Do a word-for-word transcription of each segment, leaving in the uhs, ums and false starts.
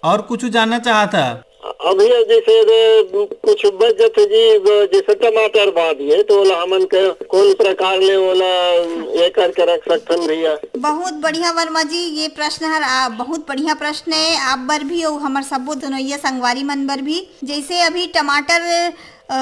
और कुछ जानना चाहत हा? अभी जैसे रे, कुछ बच जाथे जी, जैसे टमाटर बा दिए, तो ओला हमन के कौन प्रकार ले ओला ये करके रख सकथन भैया? बहुत बढ़िया वर्मा जी, ये प्रश्न हर आ, बहुत बढ़िया प्रश्न है आप बर भी और हमर सब्बो दुनोइया संगवारी मन बर भी। जैसे अभी टमाटर अ,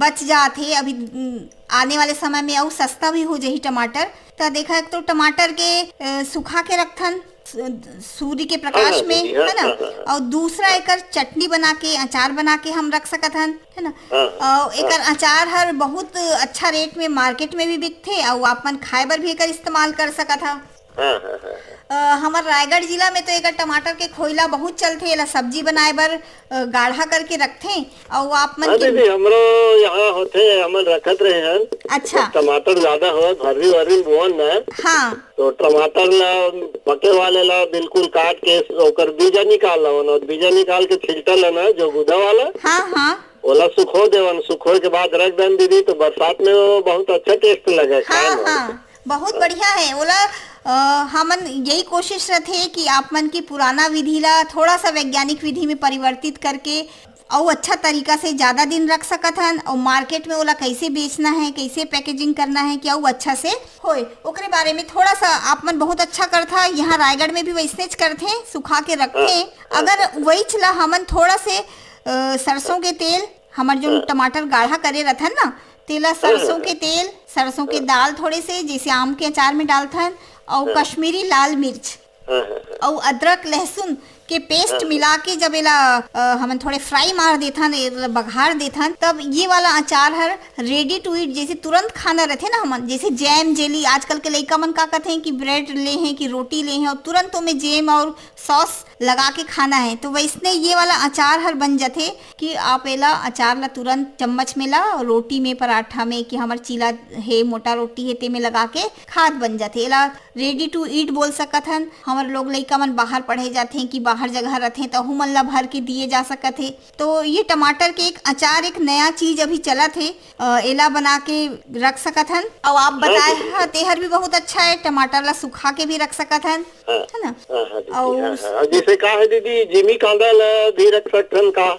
बच जात हे अभी, उम, आने वाले समय में अउ सस्ता भी हो जाही टमाटर। त देखा, एक तो टमाटर के अ, सुखा के रखथन सू-, सूर्य के प्रकाश हाँ, में, दीदी, हाँ, है ना? हाँ, हाँ, हाँ। और दूसरा एकर चटनी बना के, अचार बना के हम रख सकत हन, है ना? हाँ, हाँ, और एकर हाँ। अचार हर बहुत अच्छा रेट में मार्केट में भी बिकथे और आपमन खाए बर भी एकर इस्तेमाल कर सकत हा। हाँ, हाँ, हाँ, हाँ। अ, हमर रायगढ़ जिला में तो एकर टमाटर के खोइला बहुत चलथे, एला सब्जी बनाए बर अ, गाढ़ा करके रखथे। और आप मन हाँ के दीदी, हमरो यहाँ होथे, हमन रखत रहे हन। अच्छा। जब टमाटर ज्यादा होय, भर्री वर्री बोवन ना, हाँ। तो टमाटर ला, पके वाले ला बिल्कुल काट के ओकर बीजा निकाल लेवन, और बीजा निकाल के छिलटा लेना जो गुदा वाला, हाँ, हाँ। ओला सुखो देवन, सुखोए के बाद रख देन दीदी, तो बरसात में वो बहुत अच्छा टेस्ट लगे खाए हाँ, में। हाँ, बहुत बढ़िया है। ओला अ, हमन यही कोशिश रथे कि आप मन की पुराना विधि ला थोड़ा सा वैज्ञानिक विधि में परिवर्तित करके अउ अच्छा तरीका से ज्यादा दिन रख सकत हन, अउ मार्केट में ओला कैसे बेचना है, कैसे पैकेजिंग करना है कि अउ अच्छा से होए, ओकरे बारे में थोड़ा सा। आप मन बहुत अच्छा करथा, यहाँ रायगढ़ में भी वैसनेच करथे, सुखा के रखथे। हाँ, हाँ, अगर हाँ। वहीच ला हमन थोड़ा से अ, सरसों के तेल, हमर जो हाँ। टमाटर गाढ़ा करे रथन ना, तेला सरसों हाँ, के हाँ। तेल, सरसों के हाँ। दाल थोड़े से, जैसे आम के अचार में डालथन, अउ हाँ। कश्मीरी लाल मिर्च, हाँ, हाँ, हाँ। अउ अदरक लहसुन के पेस्ट हाँ। मिला के जब एला, अ, हमन थोड़े फ्राई मार देथन, एला बघार देथन, तब ये वाला अचार हर रेडी टू ईट, जैसे तुरंत खाना रहथे ना हमन, जैसे जैम जेली, आजकल के लइका मन का कहथे कि ब्रेड ले हैं कि रोटी ले हैं और तुरंत ओमे जैम और सॉस लगा के खाना है, तो वैसने ये वाला अचार हर बन जाथे कि आप एला अचार ला तुरंत चम्मच में ला, रोटी में, पराठा में, कि हमर चीला हे, मोटा रोटी हे, तेमे लगा के खात बन जाथे। एला रेडी टू ईट बोल सकत हन। हमर लोग लइका मन बाहर पढ़े जाथे कि बाहर जगह रथे, त ओहू मन ला भर के दिए जा सकत हे। तो ये टमाटर के एक अचार, एक नया चीज अभी चलत हे, अ, एला बना के रख सकत हन। अउ आप हाँ बताए दीदी। हा, तेहर भी बहुत अच्छा है, टमाटर ला सुखा के भी रख सकत हन, हाँ। है ना? हाँ, हाँ दीदी, अउ हाँ, हाँ। और जैसे का है दीदी, जिमी कांदा ला भी रख सकत हन का?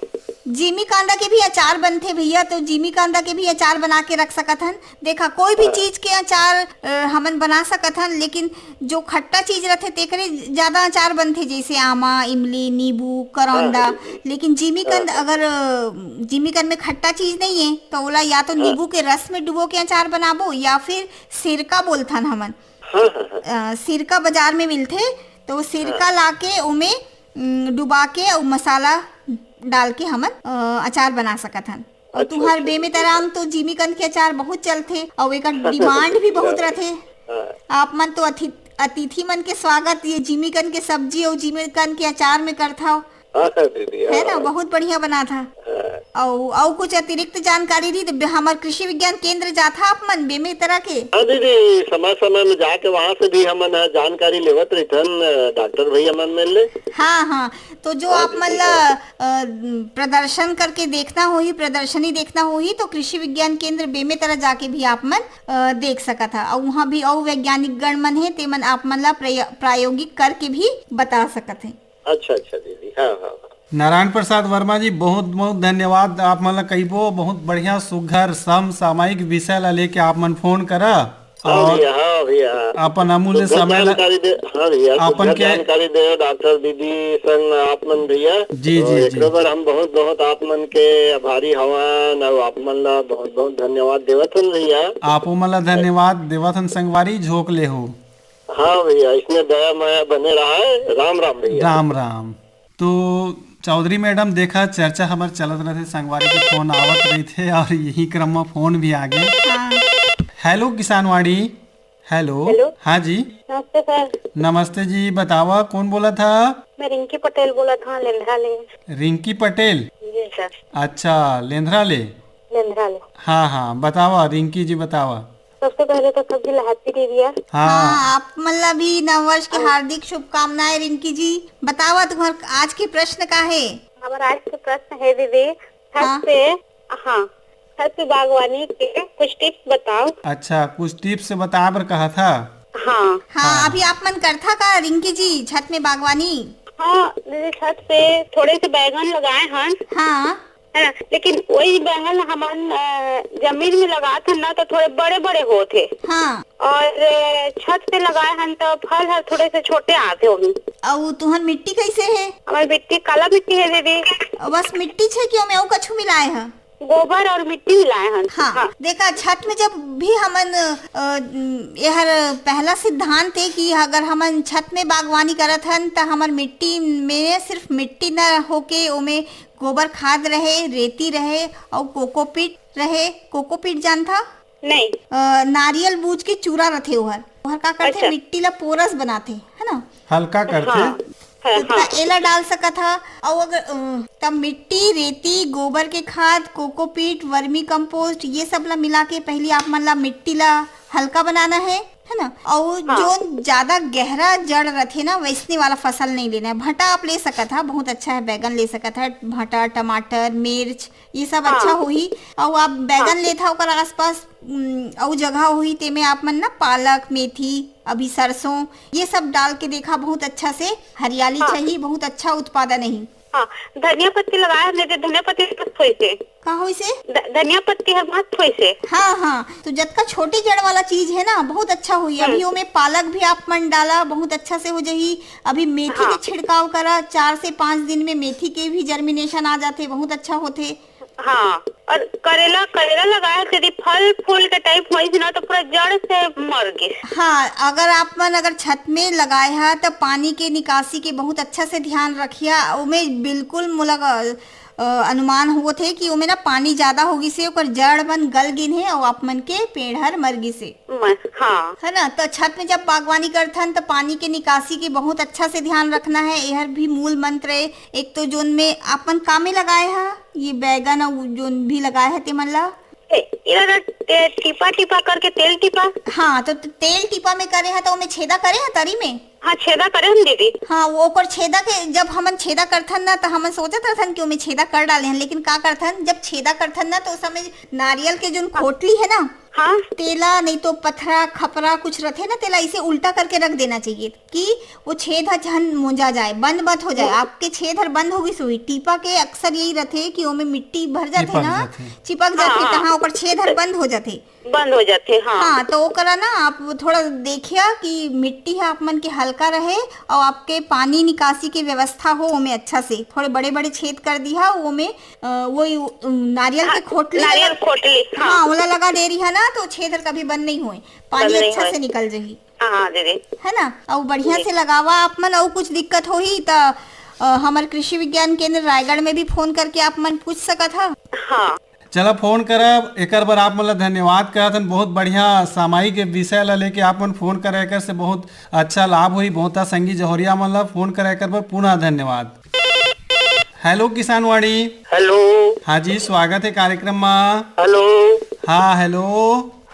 जिमी कांदा के भी अचार बनथे भैया, तो जिमी कांदा के भी अचार बना के रख सकत हन। देखा, कोई भी हाँ। चीज के अचार, अ, हमन बना सकत हन, लेकिन जो खट्टा चीज रथे, तेकरे ज्यादा अचार बनथे, जैसे आमा, इमली, नींबू, करौंदा। हाँ, हाँ, जी, जी। लेकिन जिमीकंद, हाँ, हाँ। अगर, अ, जिमीकंद में खट्टा चीज नहीं है, तो ओला या तो हाँ। नींबू के रस में डुबो के अचार बनाबो, या फिर सिरका बोलथन हमन। हाँ, हाँ, हाँ। अ, सिरका बाजार में मिलथे, तो वो सिरका हाँ। लाके ओमे, उम, डुबा के अउ मसाला डाल के हमन, अ, अचार बना सकत हन। अउ अच्छा, तुंहर अच्छा, बेमेतरा अच्छा। अंग तो जिमीकंद के अचार बहुत चलथे, अउ एकर डिमांड भी बहुत रथे। हाँ। आप मन तो अति-, अतिथि मन के स्वागत ये जिमीकंद के सब्जी अउ जिमीकंद के अचार में करथव। हाँ, हाँ, दीदी, है ना, हाँ। बहुत बढ़िया बनाथा। हाँ। अउ, अउ कुछ अतिरिक्त जानकारी रही तो हमर कृषि विज्ञान केंद्र जाथा आप मन बेमेतरा के? हाँ दीदी, समय समय में जाके वहाँ से भी हमन ह जानकारी लेवत रहिथन, अ, डॉक्टर भैया मन मिल ले। हाँ, हाँ, तो जो हाँ आप मन दीदी, ला, हाँ। अ, प्रदर्शन करके देखना होही, प्रदर्शनी देखना होही, तो कृषि विज्ञान केंद्र बेमेतरा जाके भी आप मन, अ, देख सकत हा। अउ वहाँ भी अउ वैज्ञानिक गण मन हे, ते मन आप मन ला प्रय-, प्रायोगिक करके भी बता सकत हे। अच्छा, अच्छा दीदी, हाँ, हाँ, हाँ। नारायण प्रसाद वर्मा जी, बहुत, बहुत धन्यवाद। आप मन ला कहिबो, बहुत बढ़िया सुघर सम सामयिक विषय ला लेके आप मन फोन करा हाँ और भैया, हाँ भैया, हाँ। अपन अमूल्य सुघर समय ला जानकारी दे, हाँ भैया, अपन सुघर के जानकारी दे डॉक्टर दीदी संग आप मन भैया। जी, तो जी, एकरो जी। बर हम बहुत, बहुत आप मन के आभारी हवन और आप मन ला बहुत, बहुत धन्यवाद देवत हन भैया। आपो मन ला धन्यवाद देवत हन संगवारी, झोंक ले हो। हाँ भैया, इसमें दया माया बने रहा है। राम राम भैया। राम राम। तो चौधरी मैडम, देखा, चर्चा हमर चलत रहिथे, संगवारी के फोन आवत रहिथे और यही क्रम में फोन भी आ गए। हाँ। हेलो किसानवाणी। हेलो। हेलो। हाँ जी। नमस्ते सर। नमस्ते जी, बतावा कौन बोलत हा? मैं रिंकी पटेल बोलत हा, लेंधरा ले। रिंकी पटेल? जी सर। अच्छा, लेंधरा ले। लेंधरा ले। हाँ, हाँ, बतावा रिंकी जी, बतावा। सबसे पहले तो सभी ला हैप्पी न्यू ईयर। हाँ। हाँ, आप मन ला भी नववर्ष के हाँ। हार्दिक शुभकामनाएं रिंकी जी। बतावा, तुम्हार आज के प्रश्न का है? हमारा आज के प्रश्न है दीदी, छत हाँ। पे, हाँ, छत पे बागवानी के कुछ टिप्स बताओ। अच्छा, कुछ टिप्स बताए बर कहा था? हाँ। हाँ, हाँ। अभी आप मन करथा का रिंकी जी छत में बागवानी? हाँ दीदी, छत पे थोड़े से बैगन लगाए हन। हाँ। है ना, लेकिन वही बैगन हमन अ, जमीन में लगात हन ना, तो थोड़े बड़े बड़े होत हे। हाँ। और अ, छत पे लगाए हन, तो फल हर थोड़े से छोटे आते होही। अउ तुहर मिट्टी कैसे हे? हमर मिट्टी काला मिट्टी हे दीदी। बस मिट्टी छे कि ओमे अउ कछु मिलाए ह? गोबर और मिट्टी मिलाए हन। हाँ, हाँ। देखा, छत में जब भी हमन, अ, एहर पहला सिद्धांत हे कि अगर हमन छत में बागवानी करत हन, त हमर मिट्टी में सिर्फ मिट्टी न होके ओमे गोबर खाद रहे, रेती रहे अउ कोकोपीट रहे। कोकोपीट जानथा? नहीं। अ, नारियल बूझ के चूरा रथे ओहर। ओहर का करथे? अच्छा। मिट्टी ला पोरस बनाथे, है ना? हल्का करथे। हाँ, हाँ, त हाँ। एला डाल सकत हा। अउ अगर, अ, त मिट्टी, रेती, गोबर के खाद, कोकोपीट, वर्मी कंपोस्ट, ये सब ला मिला के पहली आप मन ला मिट्टी ला हल्का बनाना है, है ना? अउ हाँ। जोन ज्यादा गहरा जड़ रथे ना, वैसने वाला फसल नहीं लेना है। भांटा आप ले सकत हा, बहुत अच्छा है, बैगन ले सकत हा, भांटा, टमाटर, मिर्च, ये सब हाँ। अच्छा होही। अउ आप बैगन हाँ। लेथा, ओकर आसपास, उम, अउ जगह होही, तेमे आप मन ना पालक, मेथी, अभी सरसों, ये सब डाल के देखा, बहुत अच्छा से हरियाली हाँ। चाहिए, बहुत अच्छा उत्पादन ही। हाँ, धनिया पत्ती लगाए हमने, तो धनिया पत्ती मस्त होइसे। का होइसे? ध-, धनिया पत्ती हर मस्त होइसे। हाँ, हाँ, तो जतका छोटे जड़ वाला चीज है ना, बहुत अच्छा होई। हम्म। अभी ओमे पालक भी आप मन डाला, बहुत अच्छा से हो जाही। अभी मेथी हाँ। के छिड़काव करा, चार से पाँच दिन में मेथी के भी जर्मिनेशन आ जाथे, बहुत अच्छा होथे। हाँ, और करेला, करेला लगाए थे, यदि फल फूल के टाइप होइस ना, तो पूरा जड़ से मर गिस। हाँ, अगर आप मन अगर छत में लगाए हा, त पानी के निकासी के बहुत अच्छा से ध्यान रखिया। ओमे बिल्कुल मोला, अ, अनुमान होत हे कि ओमे ना पानी ज्यादा हो गिस हे, ओकर जड़ मन गल गिन हे अउ आप मन के पेड़ हर मर गिस हे। म-, हाँ। है ना, तो छत में जब बागवानी करथन, तो पानी के निकासी के बहुत अच्छा से ध्यान रखना है। एहर भी मूल मंत्र है। एक तो जोन में आपन कामे लगाए हा, ये बैगन अउ जोन भी लगाए हा, ते मन ला ए, इधर ते-, टिपा टिपा करके तेल टिपा। हाँ, तो त-, तेल टिपा में करे हा, तो ओमे छेदा करे हा तरी में? हाँ, छेदा करे हम दीदी। हाँ, वो ओकर छेदा के, जब हमन छेदा करथन ना, तो हमन सोचत रहथन कि ओमे छेदा कर डाले हन, लेकिन का करथन, जब छेदा करथन ना, तो उस समय नारियल के जोन खोटली है ना, हाँ। तेला नहीं तो पथरा, खपरा कुछ रथे ना, तेला इसे उल्टा करके रख देना चाहिए कि वो छेद ह झन मोंजा जाए, बंद मत हो जाए। वो आपके छेद हर बंद हो गिस होही। टीपा के अक्सर यही रथे कि ओमे मिट्टी भर जाथे चिपक ना, जाथे। चिपक जाथे, हाँ, त हाँ। हाँ, ओकर छेद हर बंद हो जाथे। बंद हो जाथे, हाँ। हाँ, तो ओकरा ना आप थोड़ा देखिया कि मिट्टी ह आप मन के हल्का रहे और आपके पानी निकासी के व्यवस्था हो ओमे अच्छा से। थोड़े बड़े-बड़े छेद कर दिहा ओमे, अ, वही, अ, नारियल हाँ, के खोटली नारियल वाला, खोटली, हाँ। हाँ, ओला लगा दे रही है ना, तो छेद हर कभी बंद नहीं होए, पानी बंद नहीं अच्छा होए। से निकल जाही। हाँ, हाँ, दीदी। है ना? अउ बढ़िया जी। से लगावा आप मन, अउ कुछ दिक्कत होही त, अ, हमर कृषि विज्ञान केंद्र रायगढ़ में भी फोन करके आप मन पूछ सकत हा। हाँ। चला फोन करब, एकर बर आप मन ला धन्यवाद करत हन। बहुत बढ़िया सामयिक विषय ला लेके आप मन फोन करे, एकर से बहुत अच्छा लाभ होही। बहुत संगी जौहरिया मन ला फोन करे एकर बर पुनः धन्यवाद। हेलो किसानवाणी। हेलो। हाँ जी, स्वागत है कार्यक्रम मा। हेलो। हाँ, हेलो।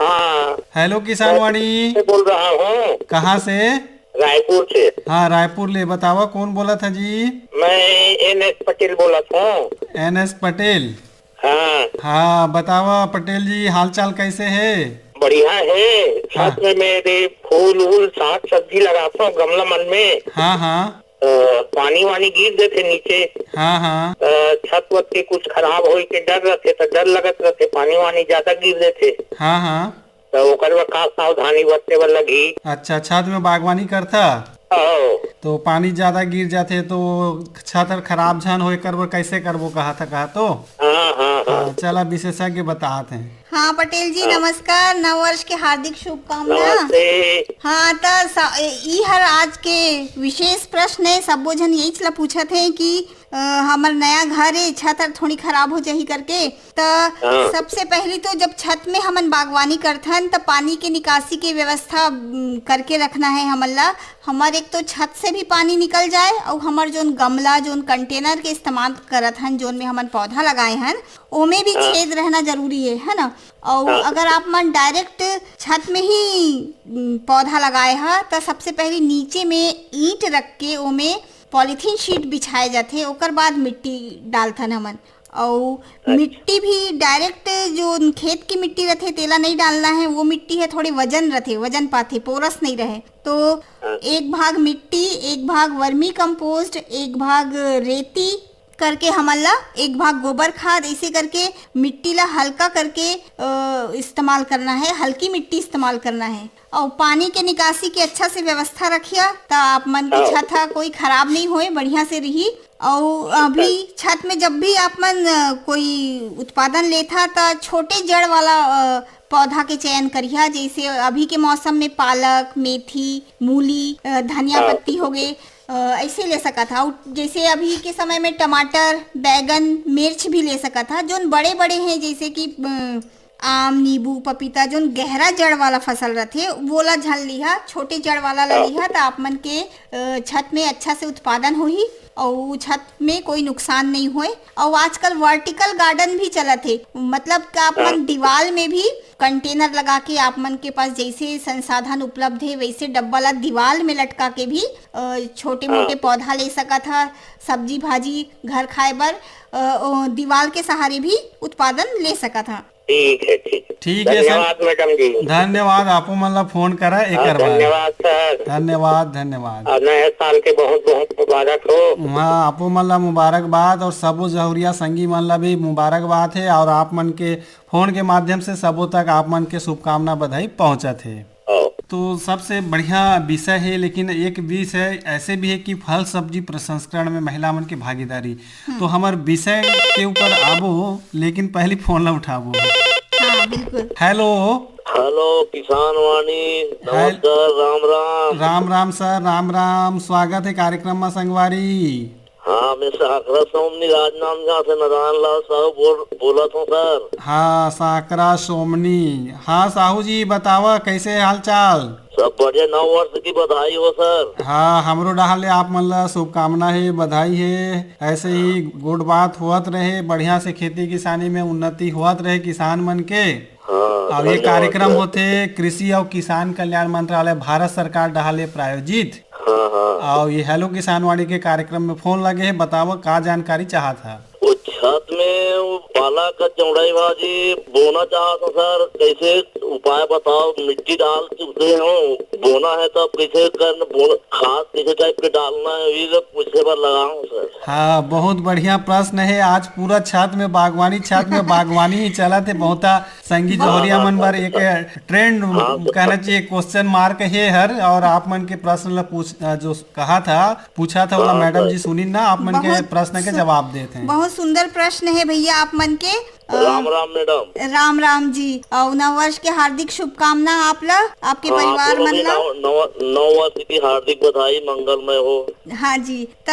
हाँ। हेलो किसानवाणी। मैं से बोल रहा हूँ। कहाँ से? रायपुर से। हाँ, रायपुर ले। बतावा, कौन बोलत है जी? मैं एन एस पटेल बोलत हूँ। N S Patel. हाँ। हाँ, बतावा पटेल जी, हाल चाल कैसे है? बढ़िया है। हाँ। छत में मेरे फूल वूल, साग सब्जी लगाता हूँ गमला मन में। हाँ, हाँ। अ, पानी वानी गिर देथे नीचे। हाँ, हाँ। अ, छत वत के कुछ खराब होए के डर रहथे, त डर लगत रहथे, पानी वानी ज्यादा गिर देथे। हाँ, हाँ। त ओकर बर का सावधानी बरते बर लगही? अच्छा, छत में बागवानी करथा? हाँ। तो पानी ज्यादा गिर जाथे तो छत हर खराब झन होए, एकर बर कैसे करबो कहा था, कहा तो? हाँ, हाँ, हाँ। हाँ, चला विशेषज्ञ बतात हैं। हाँ, पटेल जी, हाँ। नमस्कार, नववर्ष के हार्दिक शुभकामना। नमस्ते। हाँ, त स-, ए-, ई हर आज के विशेष प्रश्न है, सबो झन यहीच ला पूछत है कि, अ, हमर नया घर है, छत हर थोड़ी खराब हो जाही करके। त हाँ। सबसे पहली तो जब छत में हमन बागवानी करथन, त पानी के निकासी के व्यवस्था, उम, करके रखना है हमन ला। हमर एक तो छत से भी पानी निकल जाए, अउ हमर जोन गमला, जोन कंटेनर के इस्तेमाल करत हन, जोन में हमन पौधा लगाए हन, ओमे भी हाँ। छेद रहना जरूरी है, है ना? और हाँ। अगर आप मन डायरेक्ट छत में ही, उम, पौधा लगाए ह, त सबसे पहले नीचे में ईंट रख के ओमे पॉलीथीन शीट बिछाए जाथे, ओकर बाद मिट्टी डालथन हमन। अउ मिट्टी भी डायरेक्ट जो खेत की मिट्टी रथे तेला नहीं डालना है, वो मिट्टी है थोड़े वजन रथे, वजन पाथे, पोरस नहीं रहे। तो एक भाग मिट्टी, एक भाग वर्मी कंपोस्ट, एक भाग रेती करके हमन ला, एक भाग गोबर खाद, ऐसे करके मिट्टी ला हल्का करके अ, इस्तेमाल करना है, हल्की मिट्टी इस्तेमाल करना है। और पानी के निकासी की अच्छा से व्यवस्था रखिया, त आप मन के छत हा कोई खराब नहीं होए, बढ़िया से रही। और अभी छत में जब भी आप मन अ, कोई उत्पादन लेथा, त छोटे जड़ वाला अ, पौधा के चयन करिहा। जैसे अभी के मौसम में पालक, मेथी, मूली, अ, धनिया पत्ती हो गए, अ, ऐसे ले सकत हा। और जैसे अभी के समय में टमाटर, बैगन, मिर्च भी ले सकत हा। जोन बड़े बड़े हैं, जैसे कि अ, आम, नींबू, पपीता, जोन गहरा जड़ वाला फसल रथे, वोला झन लिहा, छोटे जड़ वाला ला लिहा, त आप मन के अ, छत में अच्छा से उत्पादन होही और छत में कोई नुकसान नहीं होए। और आजकल वर्टिकल गार्डन भी चलत हे, मतलब कि आप मन दीवाल में भी कंटेनर लगा के, आप मन के पास जैसे संसाधन उपलब्ध है, वैसे डब्बा ला दीवाल में लटका के भी अ, छोटे मोटे पौधा ले सकत हा, सब्जी भाजी घर खाए बर अ, ओ, दीवाल के सहारे भी उत्पादन ले सकत हा। ठीक है, ठीक है। ठीक है सर। धन्यवाद मैडम जी। धन्यवाद, आपो मन ला फोन करा हाँ, एकर बर। धन्यवाद सर। धन्यवाद, धन्यवाद। और नए साल के बहुत बहुत मुबारक हो। हाँ, आपो मन ला मुबारकबाद और सबो जहुरिया संगी मन ला भी मुबारकबाद है और आप मन के फोन के माध्यम से सबो तक आप मन के शुभकामना बधाई पहुंचत है। हाँ। तो सबसे बढ़िया विषय है, लेकिन एक विषय ऐसे भी है कि फल सब्जी प्रसंस्करण में महिला मन के भागीदारी। तो हमर विषय के ऊपर आबो, लेकिन पहली फोन ला उठाबो। हाँ, बिल्कुल। हेलो। हेलो, किसान वाणी, हेल- नमस्कार, राम राम। राम राम सर, राम राम, स्वागत है कार्यक्रम में संगवारी। हाँ, मैं साखरा सोमनी राजनांदगांव से नारायण लाल साहू बोल, बोलत हूँ सर। हाँ, साखरा सोमनी। हाँ साहू जी, बतावा कैसे हाल चाल? सब बढ़िया, नव वर्ष की बधाई हो सर। हाँ, हमरो डहार ले आप मन ला शुभकामना हे, बधाई हे। ऐसे ही गोठ बात होवत रहे, बढ़िया से खेती किसानी में उन्नति होवत रहे किसान मन के। हाँ, अब ये धन्यवाद कार्यक्रम सर। होथे कृषि और किसान कल्याण मंत्रालय भारत सरकार डहार ले प्रायोजित। हाँ, हाँ। और ये हेलो किसान वाणी के कार्यक्रम में फोन लगे है, बतावा का जानकारी चाहत हा? वो छत में वो पालक का चौड़ाई भाजी बोना चाहत हूँ सर, कैसे उपाय बताओ, मिट्टी डाल चुके हो, बोना है तो अब कैसे करना, बोना, खाद कैसे टाइप के डालना है, ये सब पूछे बर लगा हूँ सर। हाँ, बहुत बढ़िया प्रश्न है। आज पूरा छत में बागवानी, छत में बागवानी ही चलत है। बहुता संगी हाँ, जौहरिया हाँ, मन बर हाँ, एक हाँ। ट्रेंड हाँ, सर। कहना चाहिए, क्वेश्चन मार्क है हर, और आप मन के प्रश्न ला पूछ, जो कहा था, पूछा था, ओला हाँ, मैडम सर। जी सुनिन ना, आप मन के बहुत प्रश्न के सु-, जवाब देत हैं। बहुत सुंदर प्रश्न है भैया आप मन के। अ, राम राम मैडम। राम राम जी, और नववर्ष के हार्दिक शुभकामना आप ला, आपके हाँ, परिवार दोनों मन भी ला। नव, नव, नववर्ष की हार्दिक बधाई, मंगलमय हो। हाँ जी, त,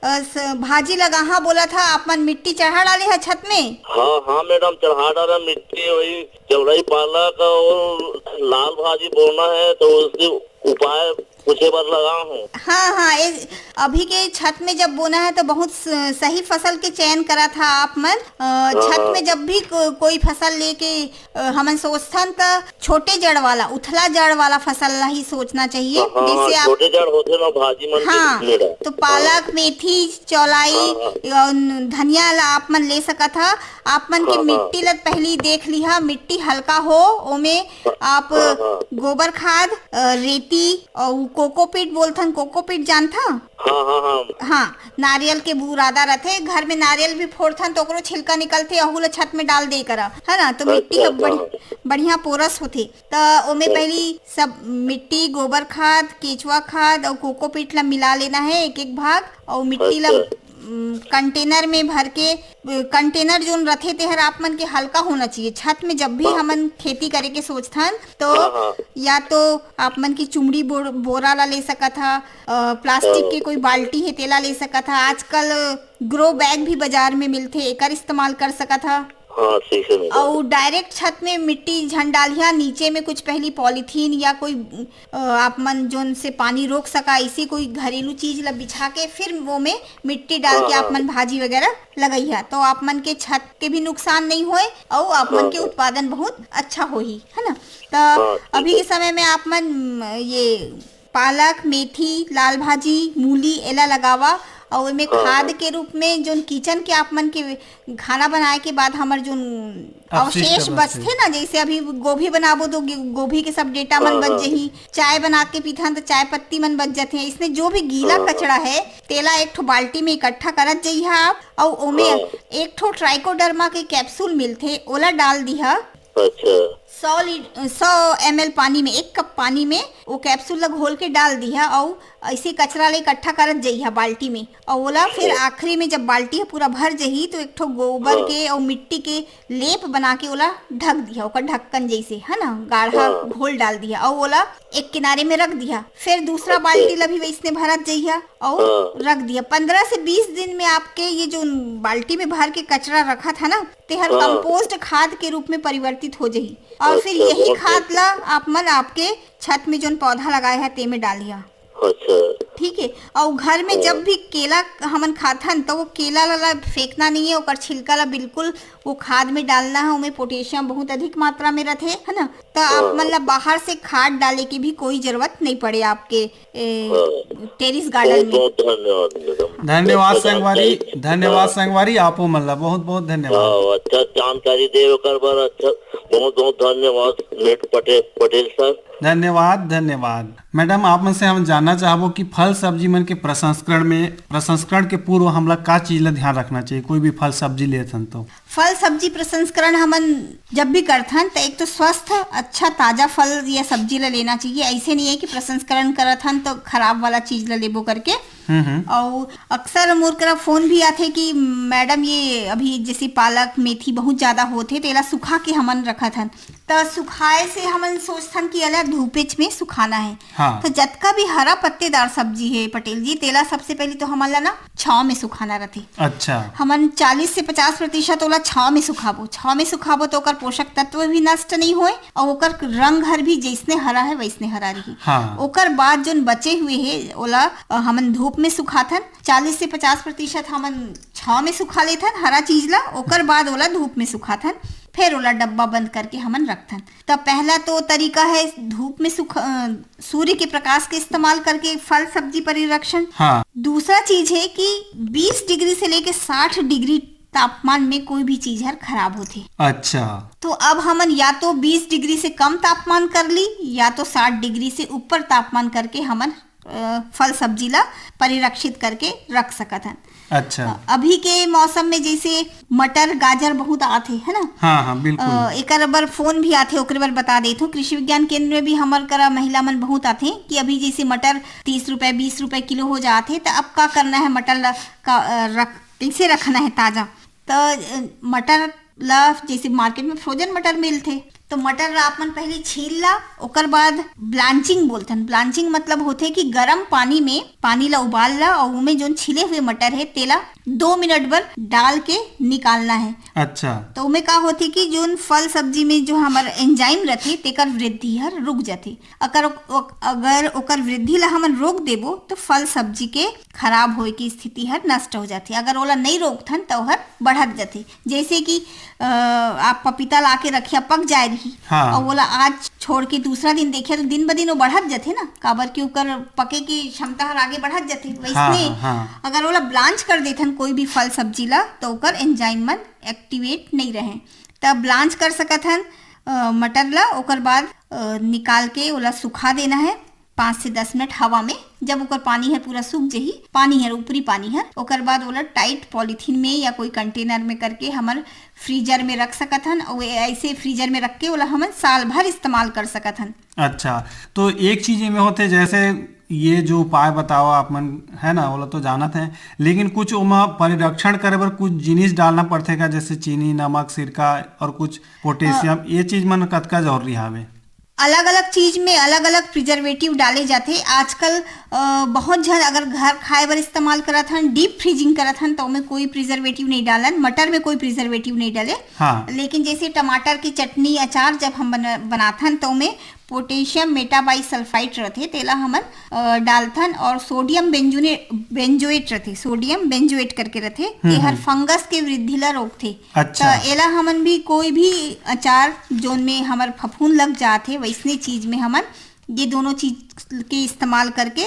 अ, स-, भाजी लगाहा बोला था, आप मन मिट्टी चढ़ा डाले है छत में? हाँ, हाँ मैडम, चढ़ा डाला मिट्टी, वही चौड़ाई पालक और लाल भाजी बोना है, तो उसके उपाय पूछे बर लगा हूँ। हाँ, हाँ, ए, अभी के छत में जब बोना है तो बहुत स-, सही फसल के चयन करा था आप मन। अ, हाँ, छत हाँ। में जब भी को-, कोई फसल लेके, अ, हमन सोचथन त छोटे जड़ वाला, उथला जड़ वाला फसल ला ही सोचना चाहिए। हाँ, हाँ, जैसे आप छोटे जड़ होथे ना भाजी मन के हाँ, मेरा। तो पालक, हाँ। मेथी, चौलाई, हाँ, हाँ। अ, धनिया ला आप मन ले सकत हा। आप मन के हाँ, हाँ। मिट्टी ला पहली देख लिहा, मिट्टी हल्का हो, ओमे आप हाँ, हाँ। गोबर खाद, अ, रेती, अउ कोकोपीट बोलथन, कोकोपीट जानथा? हाँ, हाँ, हाँ। हाँ, नारियल के बुरादा रथे, घर में नारियल भी फोड़थन त ओकरो छिलका निकलथे, अहू ला छत में डाल दे करा, है ना? तो मिट्टी अच्छा, ह बढ़-, हाँ। बढ़िया पोरस होथे। त ओमे अच्छा। पहली सब मिट्टी, गोबर खाद, केचुआ खाद अउ कोकोपीट ला मिला लेना है एक एक भाग, अउ मिट्टी ला अच्छा। उम, कंटेनर में भर के, अ, कंटेनर जोन रथे तेहर आप मन के हल्का होना चाहिए। छत में जब भी हाँ। हमन खेती करे के सोचथन तो हाँ, हाँ। या तो आप मन की चुमड़ी बोर-, बोरा ला ले सकत हा, अ, प्लास्टिक हाँ। के कोई बाल्टी हे तेला ले सकत हा। आजकल ग्रो बैग भी बाजार में मिलथे, एकर इस्तेमाल कर सकत हा। हाँ, ठीक है मैडम। अउ डायरेक्ट छत में मिट्टी झन डालिहा, नीचे में कुछ पहली पॉलीथीन या कोई अ, आप मन जोन से पानी रोक सका, ऐसी कोई घरेलू चीज ला बिछा के फिर वो में मिट्टी डाल हाँ, के आप हाँ। मन भाजी वगैरह लगइहा, तो आप मन के छत के भी नुकसान नहीं होए अउ आप मन हाँ, के हाँ। उत्पादन बहुत अच्छा होही, है ना? त हाँ, ठीक अभी है। के समय में आप मन, म, ये पालक, मेथी, लाल भाजी, मूली एला लगावा अउ एमे हाँ, खाद हाँ। के रूप में जोन किचन के आप मन के खाना बनाए के बाद हमर जोन अवशिष्ट अवशेष बचथे। बचथे ना, जैसे अभी गोभी बनाबो तो गि-, गोभी के सब डेंटा मन हाँ, बच हाँ। जही, चाय बना के पीथन तो चाय पत्ती मन बच जथे। इसने जो भी गीला हाँ, हाँ। कचरा है, तेला एक ठो बाल्टी में इकट्ठा करत जइहा आप, अउ ओमे हाँ। एक ठो ट्राइकोडर्मा के कैप्सूल मिलथे, ओला डाल दिहा। अच्छा। सौ लीट-, सौ एम एल पानी में, एक कप पानी में वो कैप्सूल ला घोल के डाल दिहा, अउ ऐसे कचरा ले इकट्ठा करत जइहा बाल्टी में, अउ ओला फिर हाँ। आखिरी में जब बाल्टी ह पूरा भर जही, तो एक ठो गोबर हाँ। के अउ मिट्टी के लेप बना के ओला ढक दिहा, ओकर ढक्कन जैसे, है ना, गाढ़ा हाँ। घोल डाल दिहा, अउ ओला एक किनारे में रख दिहा। फिर दूसरा अच्छा। बाल्टी ला भी वैसने भरत जइहा, अउ हाँ। रख दिहा। पन्द्रह से बीस दिन में आपके ये जो बाल्टी में भर के कचरा रखत है ना, तेहर हाँ। कंपोस्ट खाद के रूप में परिवर्तित हो जही। अउ फिर अच्छा, यही बहुत खाद बढ़िया। ला आप मन आपके छत में जोन पौधा लगाए है, तेमे डालिया। अच्छा। ठीक है, अउ घर में हाँ। जब भी केला हमन खाथन, तो वो केला ला, ला फेंकना नहीं है, ओकर छिलका ला बिल्कुल वो खाद में डालना है। ओमे पोटेशियम बहुत अधिक मात्रा में रहथे, है ना? तो आप हाँ। मन ला बाहर से खाद डाले की भी कोई जरूरत नहीं पड़े आपके, ए, हाँ। टेरिस गार्डन बहुत, में। बहुत धन्यवाद मैडम। धन्यवाद अच्छा संगवारी, जानकारी। धन्यवाद हाँ। संगवारी, आपो मन ला बहुत, बहुत धन्यवाद। हाँ, अच्छा जानकारी दे ओकर बर, अच्छा, बहुत, बहुत धन्यवाद नेट पटेल, पटेल सर। धन्यवाद, धन्यवाद। मैडम, आप मन से हम जानना चाहबो कि फल सब्जी मन के प्रसंस्करण में, प्रसंस्करण के पूर्व हमला का चीज ला ध्यान रखना चाहिए, कोई भी फल सब्जी लेत हन तो? फल सब्जी प्रसंस्करण हमन जब भी करथन, त एक तो स्वस्थ, अच्छा, ताजा फल या सब्जी ला लेना चाहिए। ऐसे नहीं है कि प्रसंस्करण करत हन तो खराब वाला चीज ला लेबो करके। हम्म, हम्म। अउ अक्सर मोर करा फोन भी आथे कि मैडम, ये अभी जैसे पालक, मेथी बहुत ज्यादा होथे, तेला सुखा के हमन रखत हन। त सुखाए से हमन सोचथन कि एला धूपेच में सुखाना है। हाँ। तो जतका भी हरा पत्तेदार सब्जी है पटेल जी, तेला सबसे पहले तो हमन ला ना छाव में सुखाना रथे। अच्छा। हमन चालीस से पचास प्रतिशत ओला छाव में सुखाबो। छाव में सुखाबो तो ओकर पोषक तत्व भी नष्ट नहीं होए अउ ओकर रंग हर भी जैसने हरा है वैसने हरा रही। हाँ। ओकर बाद जोन बचे हुए है ओला, अ, हमन धूप में सुखाथन। चालीस से पचास प्रतिशत हमन छाव में सुखा लेथन हरा चीज ला, ओकर बाद ओला धूप में सुखाथन, फिर ओला डब्बा बंद करके हमन रखथन। त पहला तो तरीका है धूप में सुख-, अ, सूर्य के प्रकाश के इस्तेमाल करके फल सब्जी परिरक्षण। हाँ। दूसरा चीज है कि बीस डिग्री से लेके साठ डिग्री तापमान में कोई भी चीज हर खराब होथे। अच्छा। तो अब हमन या तो बीस डिग्री से कम तापमान कर ली या तो साठ डिग्री से ऊपर तापमान करके हमन, अ, फल सब्जी ला परिरक्षित करके रख सकत हन। अच्छा। अ, अभी के मौसम में जैसे मटर, गाजर बहुत आथे, है ना? हाँ, हाँ, बिल्कुल। अ, एकर बर फोन भी आथे, ओकरे बर बता देथों। कृषि विज्ञान केंद्र में भी हमर करा महिला मन बहुत आथे कि अभी जैसे मटर तीस रुपए, बीस रुपए किलो हो जात हे, त अब का करना है, मटर ला का, अ, रख, कैसे रखना है ताजा? त, अ, मटर ला जैसे मार्केट में फ्रोजन मटर मिलथे, तो मटर ला आप मन पहले छील ला, ओकर बाद ब्लांचिंग बोलथन। ब्लांचिंग मतलब होथे कि गरम पानी में पानी ला उबाल ला और उमे जोन छिले हुए मटर है तेला दो मिनट बर डाल के निकालना है। अच्छा। तो उमे का होथे कि जोन फल सब्जी में जो हमर एंजाइम रथे तेकर वृद्धि हर रुक जाथे। अगर ओक-, अगर ओकर वृद्धि ला हमन रोक देबो तो फल सब्जी के खराब होए की स्थिति हर नष्ट हो जाथे। अगर ओला नहीं रोकथन त ओहर बढ़त जाथे। जैसे कि, अ, आप पपीता ला के रखिया, पक जाए रही, हाँ। और ओला आज छोड़ के दूसरा दिन देखिया तो दिन ब दिन वो बढ़त जाथे ना, काबर कि ओकर पके की क्षमता हर आगे बढ़त जाथे। वैसने हाँ, हाँ, हाँ। अगर ओला ब्लांच कर देथन कोई भी फल सब्जी ला, तो ओकर एंजाइम मन एक्टिवेट नहीं रहे। तब ब्लांच कर सकत हन, अ, मटर ला, ओकर बाद, अ, निकाल के ओला सुखा देना है पाँच से दस मिनट हवा में। जब ओकर पानी हर पूरा सूख जही, पानी हर, ऊपरी पानी हर, ओकर बाद ओला टाइट पॉलीथीन में या कोई कंटेनर में करके हमर फ्रीजर में रख सकत हन। और ऐसे फ्रीजर में रख के ओला हमन साल भर इस्तेमाल कर सकत हन। अच्छा, तो एक चीज एमे होथे, जैसे ये जो उपाय बतावा आप मन, है ना, ओला तो जानत हैं, लेकिन कुछ ओमा परिरक्षण करे बर कुछ जिनिस डालना पड़थे का, जैसे चीनी, नमक, सिरका और कुछ पोटेशियम, ये चीज मन कतका जरूरी हावे? अलग-अलग चीज में अलग-अलग प्रिजर्वेटिव डाले जाथे। आजकल, अ, बहुत झन अगर घर खाए बर इस्तेमाल करत हन, डीप फ्रीजिंग करत हन, तो ओमे कोई प्रिजर्वेटिव नहीं डालन, मटर में कोई प्रिजर्वेटिव नहीं डाले। हाँ। लेकिन जैसे टमाटर की चटनी, अचार जब हम बना-, बनाथन, तो ओमे पोटेशियम मेटाबाइसल्फाइड रथे, तेला हमन, अ, डालथन, और सोडियम बेंजोने-, बेंजोएट रथे, सोडियम बेंजोएट करके रथे, हम्म, तेहर हम्म। फंगस के वृद्धि ला रोकथे। अच्छा। त एला हमन भी कोई भी अचार जोन में हमर फफूंद लग जात हे, वैसने चीज में हमन ये दोनों चीज के इस्तेमाल करके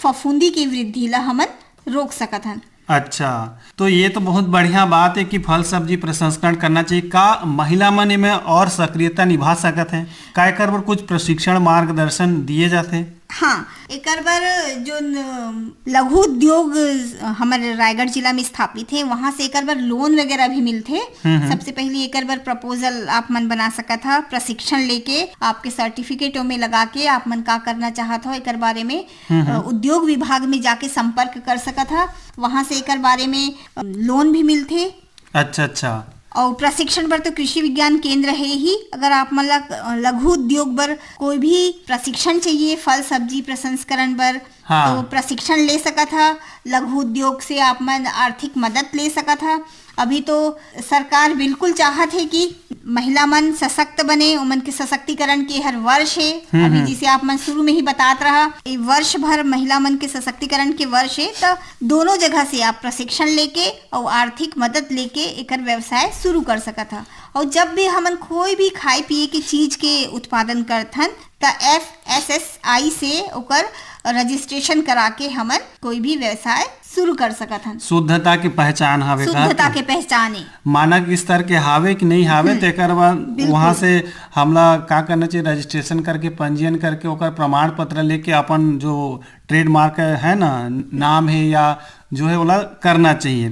फफूंदी के वृद्धि ला हमन रोक सकत हन। अच्छा, तो ये तो बहुत बढ़िया बात है कि फल सब्जी प्रसंस्करण करना चाहिए। का महिला मन एमे और सक्रियता निभा सकत हैं? का एकर बर कुछ प्रशिक्षण मार्गदर्शन दिए जाथे? हाँ, एकर बर जो न-, लघु उद्योग हमर रायगढ़ जिला में स्थापित है, वहाँ से एकर बर लोन वगैरह भी मिलथे। सबसे पहले एकर बर प्रपोजल आप मन बना सकत ह, प्रशिक्षण लेके आपके सर्टिफिकेट में लगा के आप मन का करना चाहत हो एकर बारे में, अ, उद्योग विभाग में जाके संपर्क कर सकत ह, वहाँ से एकर बारे में, अ, लोन भी मिलथे। अच्छा, अच्छा। और प्रशिक्षण बर तो कृषि विज्ञान केंद्र है ही। अगर आप मन ला, अ, लघु उद्योग बर कोई भी प्रशिक्षण चाहिए, फल सब्जी प्रसंस्करण बर, हाँ। तो प्रशिक्षण ले सकत ह। लघु उद्योग से आप मन आर्थिक मदद ले सकत ह। अभी तो सरकार बिल्कुल चाहत है कि महिला मन सशक्त बने, ओमन के सशक्तिकरण के हर वर्ष है। अभी जैसे आप मन शुरू में ही बतात रहा, ये वर्ष भर महिला मन के सशक्तिकरण के वर्ष है, तो दोनों जगह से आप प्रशिक्षण लेके और आर्थिक मदद लेके एकर व्यवसाय शुरू कर सकत ह। और जब भी हमन कोई भी खाए पिए के चीज के उत्पादन करथन, त एफ एस एस आई से ओकर रजिस्ट्रेशन करा के हमन कोई भी व्यवसाय शुरू कर सकत हन। शुद्धता के पहचान हवे का शुद्धता तो? के पहचान है। मानक स्तर के हावे कि नहीं हावे, हम्म, तेकर बाद बिल्कुल। वहाँ से हमला का करना चाहिए? रजिस्ट्रेशन करके, पंजीयन करके, ओकर प्रमाण पत्र लेके, अपन जो ट्रेडमार्क है ना, नाम है या जो है, ओला करना चाहिए।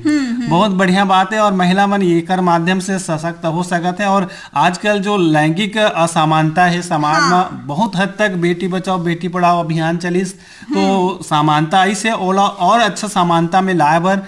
बहुत बढ़िया बात है। और महिला मन एकर माध्यम से सशक्त हो सकत है। और आजकल जो लैंगिक असमानता है समाज हाँ। में, बहुत हद तक बेटी बचाओ बेटी पढ़ाओ अभियान चलिस, तो समानता आई से ओला और अच्छा समानता में लाए बर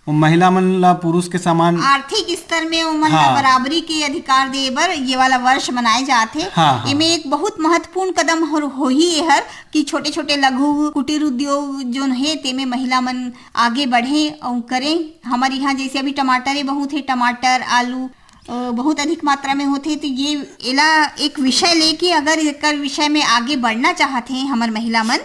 महिला मन ला पुरुष के समान आर्थिक स्तर में ओमन ला हाँ। बराबरी के अधिकार दे बर ये वाला वर्ष मनाए जात हे। हाँ, हाँ। एमे एक बहुत महत्वपूर्ण कदम हर होही एहर कि छोटे-छोटे लघु कुटीर उद्योग जोन हे, तेमे महिला मन आगे बढ़े अउ करें। हमर यहाँ जैसे अभी टमाटर ही बहुत हे, टमाटर, आलू, अ, बहुत अधिक मात्रा में होथे, तो ये एला एक विषय लेके अगर एकर विषय में आगे बढ़ना चाहत हे हमर महिला मन,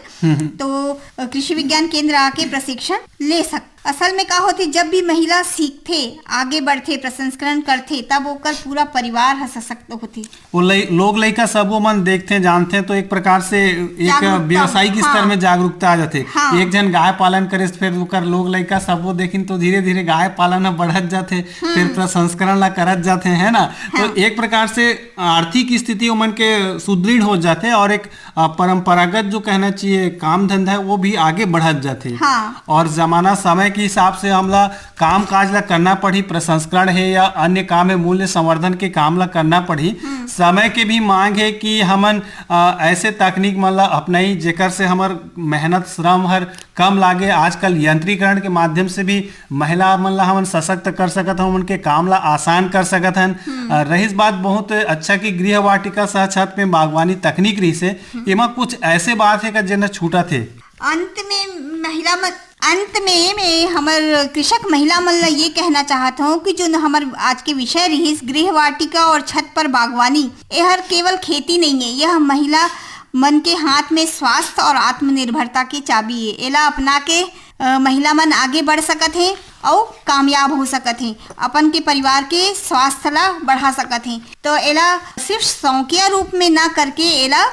तो, अ, कृषि विज्ञान केंद्र आके प्रशिक्षण ले सक। असल में का होथे, जब भी महिला सीखथे, आगे बढ़थे, प्रसंस्करण करथे, तब ओकर पूरा परिवार ह सशक्त होथे। वो लइ-, लोग लइका सबो मन देखथे, जानथे, तो एक प्रकार से एक जागरूकता, व्यावसायिक स्तर हाँ। में जागरूकता आ जाथे। हाँ। एक झन गाय पालन करे, तो फिर ओकर लोग लइका सबो देखिन, तो धीरे-धीरे गाय पालन ह बढ़त जाथे, फिर प्रसंस्करण ला करत जाथे, है ना? तो हाँ। एक प्रकार से आर्थिक स्थिति ओमन के सुदृढ़ हो जाथे और एक, अ, परंपरागत जो कहना चाहिए काम धंधा है, वो भी आगे बढ़त जाथे। हाँ। और जमाना समय के हिसाब से हमला काम काज ला करना पड़ही, प्रसंस्करण हे या अन्य काम हे, मूल्य संवर्धन के काम ला करना पड़ही। समय के भी मांग हे कि हमन, अ, ऐसे तकनीक मन ला अपनाई जेकर से हमर मेहनत श्रम हर कम लागे। आजकल यंत्रीकरण के माध्यम से भी महिला मन ला हमन सशक्त कर सकत हन, उनके काम ला आसान कर सकत हन। अ, रहिस बात बहुत अच्छा कि गृह वाटिका सह छत में बागवानी तकनीक रहिस हे, एमा कुछ ऐसे बात हे का जेन छूटत हे? अंत में महिला मन, अंत में मैं हमर कृषक महिला मन ला ये कहना चाहत हूँ कि जो हमर आज के विषय रहिस गृह वाटिका और छत पर बागवानी, एहर केवल खेती नहीं है, यह महिला मन के हाथ में स्वास्थ्य और आत्मनिर्भरता की चाबी है। एला अपना के, अ, महिला मन आगे बढ़ सकत हे अउ कामयाब हो सकत हे, अपन के परिवार के स्वास्थ्य ला बढ़ा सकत हे। तो एला सिर्फ शौकिया रूप में ना करके एला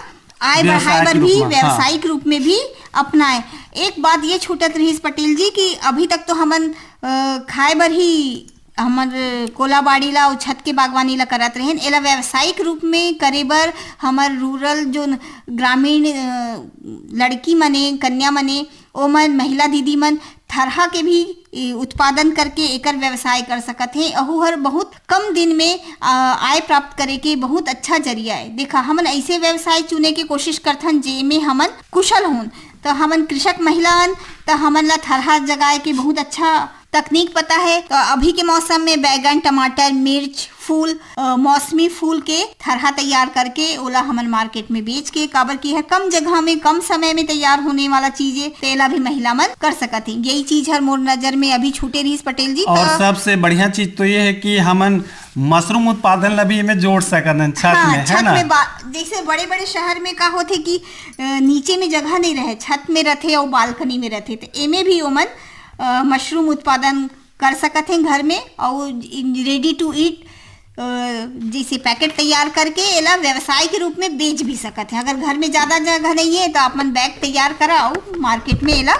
आय बढ़ाए व्यावसायिक बर रूप भी, में, हाँ। व्यावसायिक रूप में भी अपनाए। एक बात ये छूटत रहिस पटेल जी कि अभी तक तो हमन, अ, खाए बर ही हमर कोलाबाड़ी ला अउ छत के बागवानी ला करत रहेन। एला व्यावसायिक रूप में करे बर हमर रूरल जो न-, ग्रामीण, अ, लड़की मने, कन्या मने, ओमन महिला दीदी मन थरहा के भी, ए, उत्पादन करके एकर व्यवसाय कर सकत हे। अहू हर बहुत कम दिन में, अ, आय प्राप्त करे के बहुत अच्छा जरिया है। देखा, हमन ऐसे व्यवसाय चुने के कोशिश करथन जेमे हमन कुशल होन। तो हमन कृषक महिला हन, तो हमन ला थरहा जगाए के बहुत अच्छा तकनीक पता है। तो अभी के मौसम में बैगन, टमाटर, मिर्च, फूल, अ, मौसमी फूल के थरहा तैयार करके ओला हमन मार्केट में बेच के, काबर कि यह कम जगह में, कम समय में तैयार होने वाला चीज है, तेला भी महिला मन कर सकत हे। यही चीज हर मोर नजर में अभी छूटे रहिस पटेल जी। और तो सबसे बढ़िया चीज तो ये है कि हमन मशरूम उत्पादन ला भी एमे जोड़ सकत हन छत हाँ, में, है छत ना? में बा-, जैसे बड़े-बड़े शहर में का होथे कि, अ, नीचे में जगह नहीं रहे, छत में रथे और बालकनी में रथे, तो एमे भी ओमन, अ, मशरूम उत्पादन कर सकत हैं घर में और ready to eat, अ, जैसे पैकेट तैयार करके एला व्यवसाय के रूप में बेच भी सकत हैं। अगर घर में ज्यादा जगह नहीं है तो अपन बैग तैयार करा और मार्केट में एला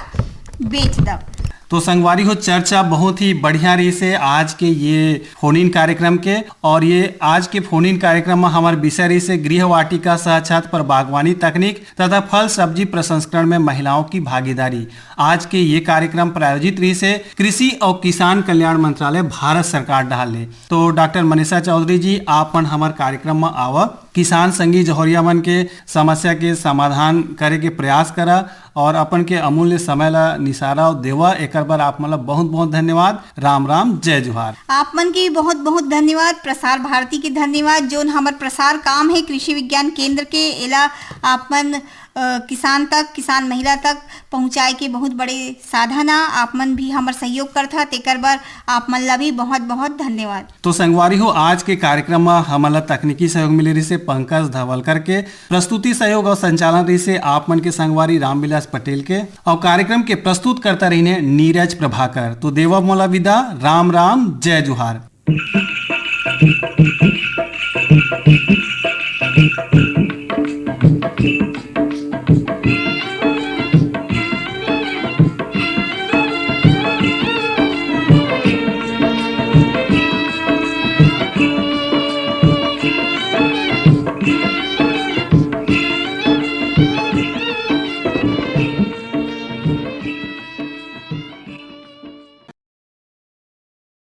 बेच दो। तो संगवारी हो, चर्चा बहुत ही बढ़िया रहिसे आज के ये फोन इन कार्यक्रम के। और ये आज के फोन इन कार्यक्रम में हमार विषय रहिसे गृह वाटिका सह छत पर बागवानी तकनीक तथा फल सब्जी प्रसंस्करण में महिलाओं की भागीदारी। आज के ये कार्यक्रम प्रायोजित रहिसे कृषि और किसान कल्याण मंत्रालय, भारत सरकार डहार ले। तो डॉक्टर मनीषा चौधरी जी, आप मन हमार कार्यक्रम में आवा, किसान संगी जौहरिया मन के समस्या के समाधान करे के प्रयास करा और अपन के अमूल्य समय ला निसारा देवा, एकर बर आप मन ला बहुत बहुत धन्यवाद। राम राम, जय जोहार। आप मन के बहुत बहुत धन्यवाद, प्रसार भारती के धन्यवाद, जोन हमर प्रसार काम है कृषि विज्ञान केंद्र के, एला आप मन अ, किसान तक, किसान महिला तक पहुंचाए के बहुत बड़े साधन आ। आप मन भी हमर सहयोग करथा, तेकर बर आप मन ला भी बहुत बहुत धन्यवाद। तो संगवारी हो, आज के कार्यक्रम में हमन ला तकनीकी सहयोग मिले रहिसे पंकज धवलकर के, प्रस्तुति सहयोग और संचालन रहिसे आप मन के संगवारी रामविलास पटेल के, और कार्यक्रम के प्रस्तुत करता रहिने नीरज प्रभाकर। तो देवा मोला विदा, राम राम, जय जोहार।